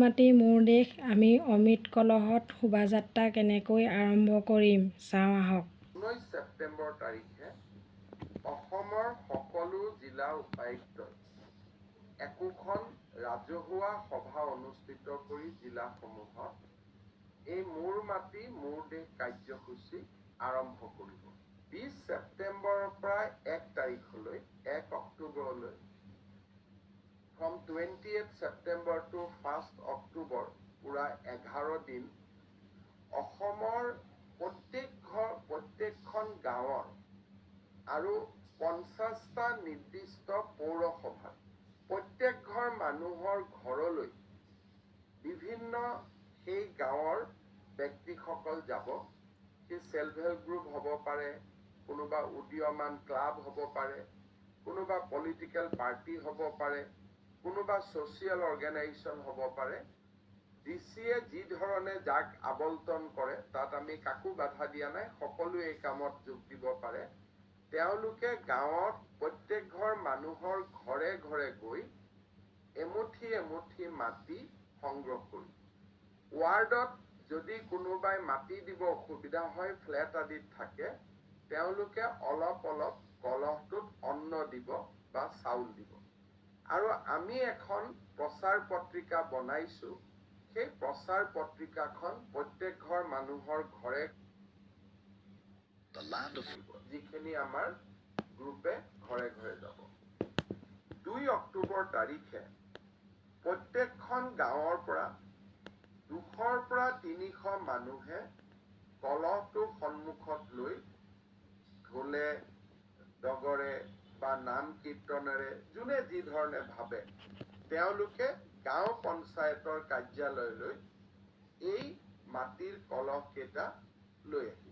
মাটি মোৰ দেশ আমি অমৃত কলহত শোভাযাত্ৰা কেনেকৈ আৰম্ভ কৰিম চাওঁ আহক। 19 ছেপ্টেম্বৰ তাৰিখে অসমৰ সকলো জিলা উপায়ুক্তই একোখন ৰাজহুৱা সভা অনুষ্ঠিত কৰি জিলাসমূহত এই মোৰ মাটি মোৰ দেশ কাৰ্যসূচী আৰম্ভ কৰিব। 20 ছেপ্টেম্বৰৰ পৰা 1 তাৰিখলৈ, 1 অক্টোবৰলৈ, from 28 September to 1 October, পূৰা 11 দিন অসমৰ প্ৰত্যেক ঘৰ, প্ৰত্যেকখন গাঁৱৰ আৰু 50টা নিৰ্দিষ্ট পৌৰসভাত প্ৰত্যেক ঘৰ মানুহৰ ঘৰলৈ বিভিন্ন সেই গাঁৱৰ ব্যক্তিসকল যাব। সেই চেল্ফ হেল্প গ্ৰুপ হ'ব পাৰে, কোনোবা উদীয়মান ক্লাব হ'ব পাৰে, কোনোবা পলিটিকেল পাৰ্টি হ'ব পাৰে, কোনোবা ছ'চিয়েল অৰ্গেনাইজেশ্যন হ'ব পাৰে। ডি চিয়ে যি ধৰণে যাক আবণ্টন কৰে, তাত আমি কাকো বাধা দিয়া নাই, সকলোৱে এই কামত যোগ দিব পাৰে। তেওঁলোকে গাঁৱত প্ৰত্যেক ঘৰ মানুহৰ ঘৰে ঘৰে গৈ এমুঠি এমুঠি মাটি সংগ্ৰহ কৰিব। ৱাৰ্ডত যদি কোনোবাই মাটি দিব অসুবিধা হয়, ফ্লেট আদিত থাকে, তেওঁলোকে অলপ অলপ কলহটোত অন্ন দিব বা চাউল দিব। আৰু আমি এখন প্ৰচাৰ পত্ৰিকা বনাইছোঁ, সেই প্ৰচাৰ পত্ৰিকাখন প্ৰত্যেক ঘৰ মানুহৰ ঘৰে The land of যিখিনি আমাৰ গ্ৰুপে ঘৰে ঘৰে যাব। 2 অক্টোবৰ তাৰিখে প্ৰত্যেকখন গাঁৱৰ পৰা 200ৰ পৰা 300 মানুহে কলহটো সন্মুখত লৈ ঢোলে ডগৰে বা নাম কীৰ্তনেৰে, যোনে যি ধৰণে ভাবে, তেওঁলোকে গাঁও পঞ্চায়তৰ কাৰ্যালয়লৈ এই মাটিৰ কলহ কেইটা লৈ আহিব।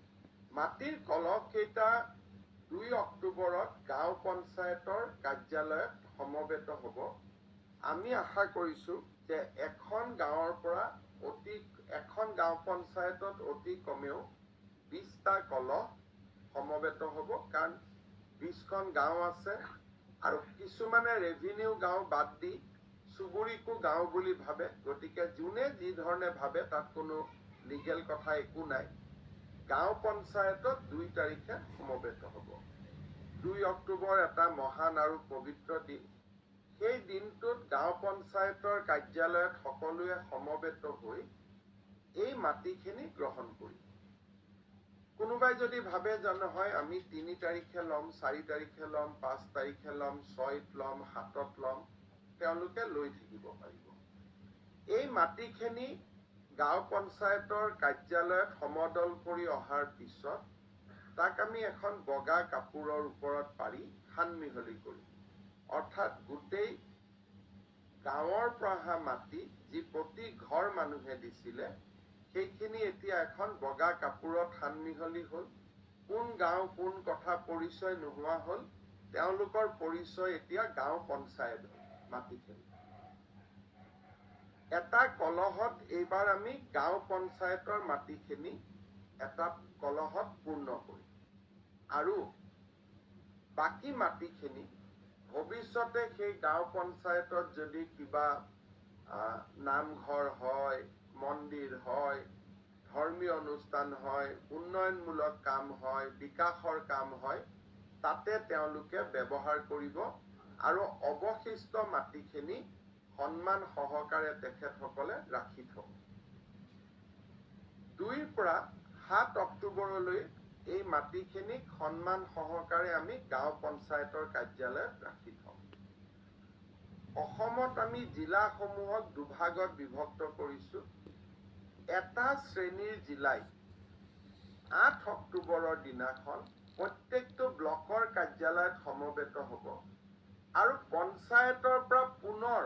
মাটিৰ কলহ কেইটা 2 অক্টোবৰত গাঁও পঞ্চায়তৰ কাৰ্যালয়ত সমবেত হ'ব। আমি আশা কৰিছোঁ যে এখন গাঁৱৰ পৰা অতি এখন গাঁও পঞ্চায়তত অতি কমেও 20টা কলহ সমবেত হ'ব, কাৰণ 20খন গাঁও আছে আৰু কিছুমানে ৰেভিনিউ গাঁও বাদ দি চুবুৰীকো গাঁও বুলি ভাবে। গতিকে যোনে যি ধৰণে ভাবে, তাত কোনো লিগেল কথা একো নাই। গাঁও পঞ্চায়তত 2 তাৰিখে সমবেত হ'ব। 2 অক্টোবৰ এটা মহান আৰু পবিত্ৰ দিন। সেই দিনটোত গাঁও পঞ্চায়তৰ কাৰ্যালয়ত সকলোৱে সমবেত হৈ এই মাটিখিনি গ্ৰহণ কৰিব। কোনোবাই যদি ভাবে যে নহয়, আমি 3 তাৰিখে ল'ম, 4 তাৰিখে ল'ম, 5 তাৰিখে ল'ম, 6ত ল'ম, 7ত ল'ম, তেওঁলোকে লৈ থাকিব পাৰিব। এই মাটিখিনি গাঁও পঞ্চায়তৰ কাৰ্যালয়ত সমদল কৰি অহাৰ পিছত তাক আমি এখন বগা কাপোৰৰ ওপৰত পাৰি সানমিহলি কৰিম। অৰ্থাৎ গোটেই গাঁৱৰ পৰা অহা মাটি, যি প্ৰতি ঘৰ মানুহে দিছিলে, সেইখিনি এতিয়া এখন বগা কাপোৰত সানমিহলি হ'ল। কোন গাঁও, কোন কথা পৰিচয় নোহোৱা হ'ল। তেওঁলোকৰ পৰিচয় এতিয়া গাঁও পঞ্চায়ত হ'ল। মাটিখিনি এটা কলহত এইবাৰ আমি গাঁও পঞ্চায়তৰ মাটিখিনি এটা কলহত পূৰ্ণ কৰিম আৰু বাকী মাটিখিনি ভৱিষ্যতে সেই গাঁও পঞ্চায়তত যদি কিবা নামঘৰ হয়, মন্দিৰ হয়, ধৰ্মীয় অনুষ্ঠান হয়, উন্নয়নমূলক কাম হয়, বিকাশৰ কাম হয়, তাতে তেওঁলোকে ব্যৱহাৰ কৰিব আৰু অৱশিষ্ট মাটিখিনি সন্মান সহকাৰে তেখেতসকলে ৰাখি থব। 2ৰ পৰা 7 অক্টোবৰলৈ এই মাটিখিনিক সন্মান সহকাৰে আমি গাঁও পঞ্চায়তৰ কাৰ্যালয়ত ৰাখি থম। অসমত আমি জিলাসমূহক দুভাগত বিভক্ত কৰিছো। এটা শ্ৰেণীৰ জিলাই 8 অক্টোবৰৰ দিনাখন প্ৰত্যেকটো ব্লকৰ কাৰ্যালয়ত সমবেত হ'ব আৰু পঞ্চায়তৰ পৰা পুনৰ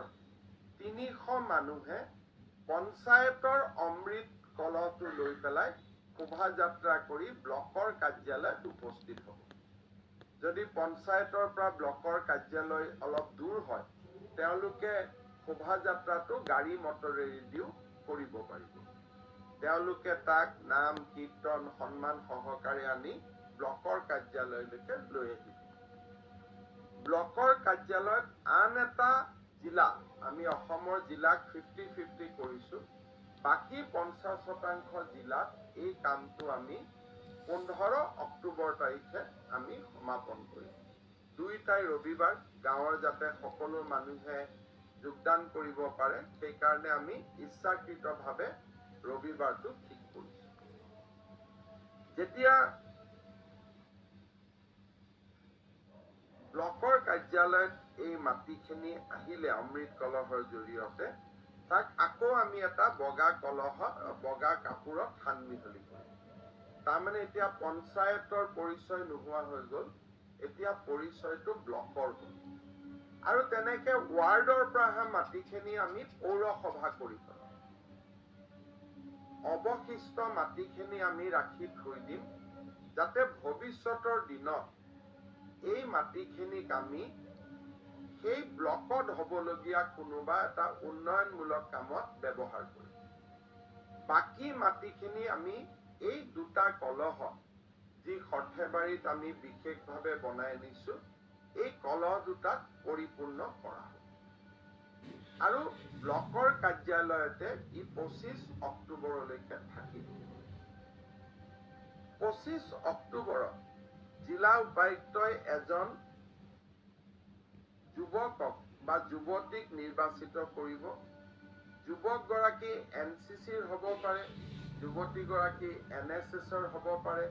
300 মানুহে পঞ্চায়তৰ অমৃত কলহটো লৈ পেলাই শোভাযাত্ৰা কৰি ব্লকৰ কাৰ্যালয়ত উপস্থিত হ'ব। যদি পঞ্চায়তৰ পৰা ব্লকৰ কাৰ্যালয় অলপ দূৰ হয়, তেওঁলোকে শোভাযাত্ৰাটো গাড়ী মটৰেদিও কৰিব পাৰিব। তেওঁলোকে তাক নাম কীৰ্তন সন্মান সহকাৰে আনি ব্লকৰ কাৰ্যালয়লৈকে লৈ আহিব। ব্লকৰ কাৰ্যালয়ত আন এটা জিলা, আমি অসমৰ জিলাক 50-50 কৰিছোঁ। বাকী 50% জিলাত এই কামটো আমি 15 অক্টোবৰ তাৰিখে আমি সমাপন কৰিম। দুইটাই ৰবিবাৰ, গাঁৱৰ যাতে সকলো মানুহে যোগদান কৰিব পাৰে সেইকাৰণে আমি ইচ্ছাকৃতভাৱে ৰবিবাৰটো ঠিক কৰিছোঁ। যেতিয়া ব্লকৰ কাৰ্যালয়ত এই মাটিখিনি আহিলে অমৃত কলহৰ জৰিয়তে, তাক আকৌ আমি এটা বগা কলহত বগা কাপোৰত সানমিহলি কৰিম। তাৰমানে এতিয়া পঞ্চায়তৰ পৰিচয় নোহোৱা হৈ গ'ল, এতিয়া পৰিচয়টো ব্লকৰ হ'ল। আৰু তেনেকে ৱাৰ্ডৰ পৰা অহা মাটিখিনি আমি পৌৰসভা কৰি পেলাম। অৱশিষ্ট মাটিখিনি আমি ৰাখি থৈ দিম, যাতে ভৱিষ্যতৰ দিনত এই মাটিখিনিক আমি সেই ব্লকত হ'বলগীয়া কোনোবা এটা উন্নয়নমূলক কামত ব্যৱহাৰ কৰিম। বাকী মাটিখিনি আমি এই দুটা কলহত, যি সৰ্থেবাৰীত আমি বিশেষভাৱে বনাই আনিছোঁ, এই কলহ দুটাক পৰিপূৰ্ণ কৰা হ'ব। আৰু ব্লকৰ কাৰ্যালয়তে ই 25 অক্টোবৰলৈকে থাকিব। 25 অক্টোবৰত জিলা উপায়ুক্তই এজন যুৱকক বা যুৱতীক নিৰ্বাচিত কৰিব। যুৱকগৰাকী NCCৰ হ'ব পাৰে, যুৱতীগৰাকী NSSৰ হ'ব পাৰে,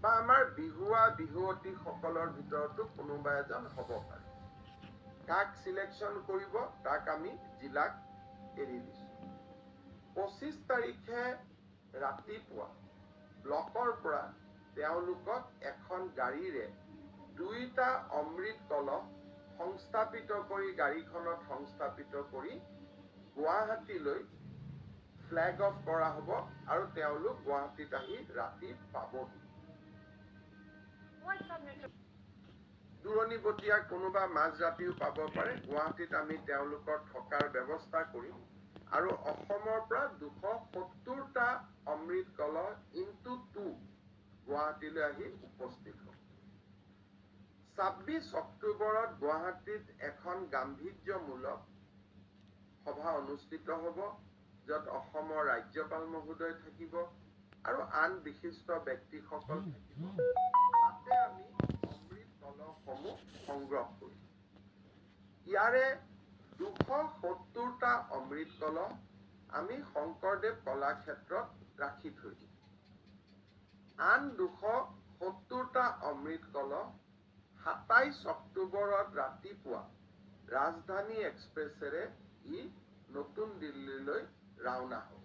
বা আমাৰ বিহুৱা বিহুৱতীসকলৰ ভিতৰতো কোনোবা এজন হ'ব পাৰে। কাক চিলেকশ্যন কৰিব তাক আমি জিলাক এৰি দিছোঁ। 25 তাৰিখে ৰাতিপুৱা ব্লকৰ পৰা তেওঁলোকক এখন গাড়ীৰে দুইটা অমৃত কলহ সংস্থাপিত কৰি, গাড়ীখনত সংস্থাপিত কৰি গুৱাহাটীলৈ ফ্লেগ অফ কৰা হ'ব আৰু তেওঁলোক গুৱাহাটীত আহি ৰাতি পাবহি। দূৰণিবটীয়া কোনোবা মাজৰাতিও পাব পাৰে। গুৱাহাটীত আমি তেওঁলোকৰ থকাৰ ব্যৱস্থা কৰিম। আৰু অসমৰ পৰা 270টা অমৃত কলহ ইনটু 2 গুৱাহাটীলৈ আহি উপস্থিত হ'ব। 26 অক্টোবৰত গুৱাহাটীত এখন গাম্ভীৰ্যমূলক সভা অনুষ্ঠিত হ'ব, য'ত অসমৰ ৰাজ্যপাল মহোদয় থাকিব আৰু আন বিশিষ্ট ব্যক্তিসকল থাকিব। তাতে আমি অমৃত কলহসমূহ সংগ্ৰহ কৰিম। ইয়াৰে 270টা অমৃত কলহ আমি শংকৰদেৱ কলাক্ষেত্ৰত ৰাখি থৈ দিম। আন 270টা অমৃত কলহ 27 অক্টোবৰত ৰাতিপুৱা ৰাজধানী এক্সপ্ৰেছেৰে ই নতুন দিল্লীলৈ ৰাওনা হ'ব।